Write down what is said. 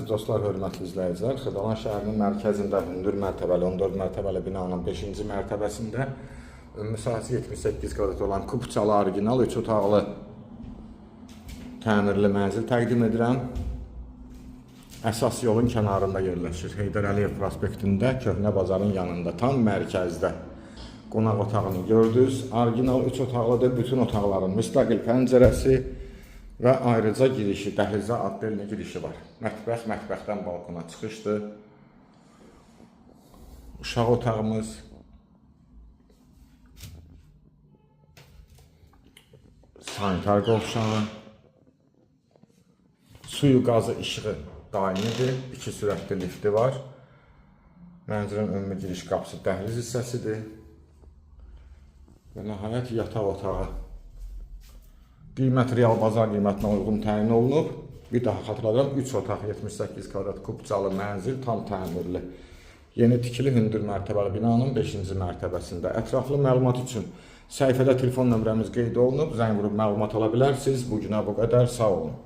Əziz dostlar, hörmətli izləyicilər, Xırdalan şəhərinin mərkəzində hündür mərtəbəli 14 mərtəbəli binanın 5-ci mərtəbəsində ümumi sahəsi 78 kvadrat olan kupçalı orijinal 3 otaqlı təmirli mənzil təqdim edirəm. Əsas yolun kənarında yerləşir. Heydər Əliyev prospektində, Köhnə bazarın yanında, tam mərkəzdə. Qonaq otağını gördünüz. Orijinal 3 otaqlıdır. Bütün otaqların müstəqil pəncərəsi və ayrıca girişi, dəhlizə addelini girişi var. Mətbəx, mətbəxdən balkona çıxışdır. Uşaq otağımız. Sanitar qovşağı. Suyu, qazı, işığı daimidir. 2 sürətli lifti var. Mənzilin ümumi giriş qapısı dəhliz hissəsidir. Və nəhayət yataq otağı. Qiymət real bazar qiymətinə uyğun təyin olunub. Bir daha xatırladıram, 3 otaq 78 kvadrat kupçalı mənzil tam təmirli. Yeni tikili hündür mərtəbəli binanın 5-ci mərtəbəsində. Ətraflı məlumat üçün səhifədə telefon nömrəmiz qeyd olunub. Zəng vurub məlumat ala bilərsiniz. Bu günə bu qədər. Sağ olun.